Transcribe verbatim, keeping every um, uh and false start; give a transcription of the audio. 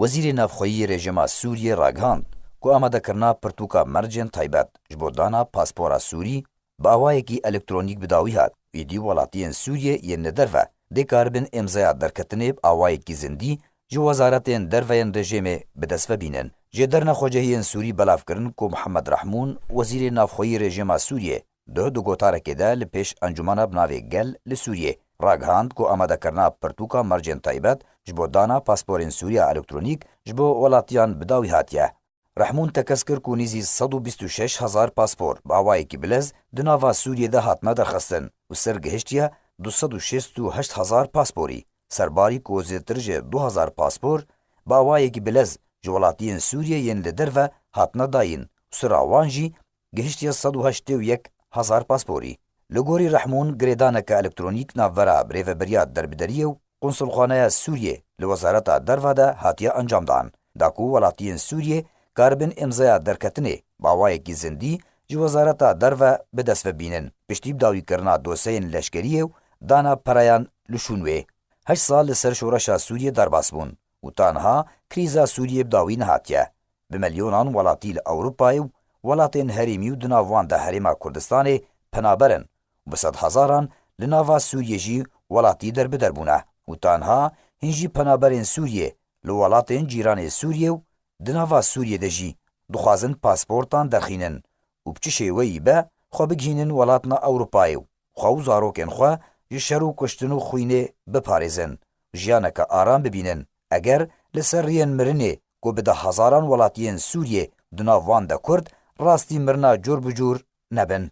Wezîrê Navxweyî yê rejîma Sûriyê ragihand ku amadekirina pirtûka mercên taybet ji bo dana paspora Sûrî bi awayekî elektronîk bi dawî hat. Êdî welatiyên Sûriyê yên li derve dê karibin îmzaya derketinê bi awayekî zindî ji wezaretên derve yên rejîmê bi dest ve bînin. Jêderine xwecehiyên Sûrî belav kirin ku Mihemed Rehmûn, wezîrê navxweyî rejîma Sûriyê, duh di gotarekê de li pêş encûmena bi navê Gel li Sûriyê ragihand ku amadekirina pirtûka mercên taybet ji bo dana pasporên Sûriya elektronîk ji bo welatiyan bi dawî hatiye. Rehmûn tekez kir ku nîzî sed û bîst û şeş hezar paspor bi awayekî bilez di nava Sûriyê de hatine derxistin û ser gihiştiye du sed û şêst û heşt hezar pasporî. Serbarî ku zêdetir ji du hezar paspor bi awayekî bilez ji welatiyên Sûriyê yên li derve hatine dayîn û sira wan jî gihiştiye sed û heştê û yek hezar pasporî. Li gorî Rehmûn, girêdaneke elektronîk navbera birêvebiriya derbideriyê û Konsulxaneya Sûriyê li Wezareta Derve de hatiye encamdan, da ku welatiyên Sûriyê karibin îmzaya derketinê bi awayekî zindî ji Wezareta Derve bi dest ve bînin, piştî bi dawîkirina dosyeyên leşkeriyê û dana pereyan li şûn wê. Heşt sal li ser şoreşa Sûriyê derbas bûn û ta niha krîza Sûriyê bi dawî nehatiye. Bi milyonan welatî li Ewropayê û welatên herêmî û di nav wan de Herêma Kurdistanê penaber in û bi sedhezaran li nava Sûriyê jî welatî derbider bûne û ta niha hîn jî penaberên Sûriyê li welatên cîranê Sûriyê û di nava Sûriyê de jî dixwazin pasportan derxînin û bi çi şêweyî be xwe bigihînin welatna Ewropayê û xwe û zarokên xwe ji şer û kuştin û xwînê biparêzin, jiyaneke aram bibînin. Eger li ser riyên mirinê ku bi dehhezaran welatiyên Sûriyê di nav wan de Kurd rastî mirina cûr bi cûr nebin.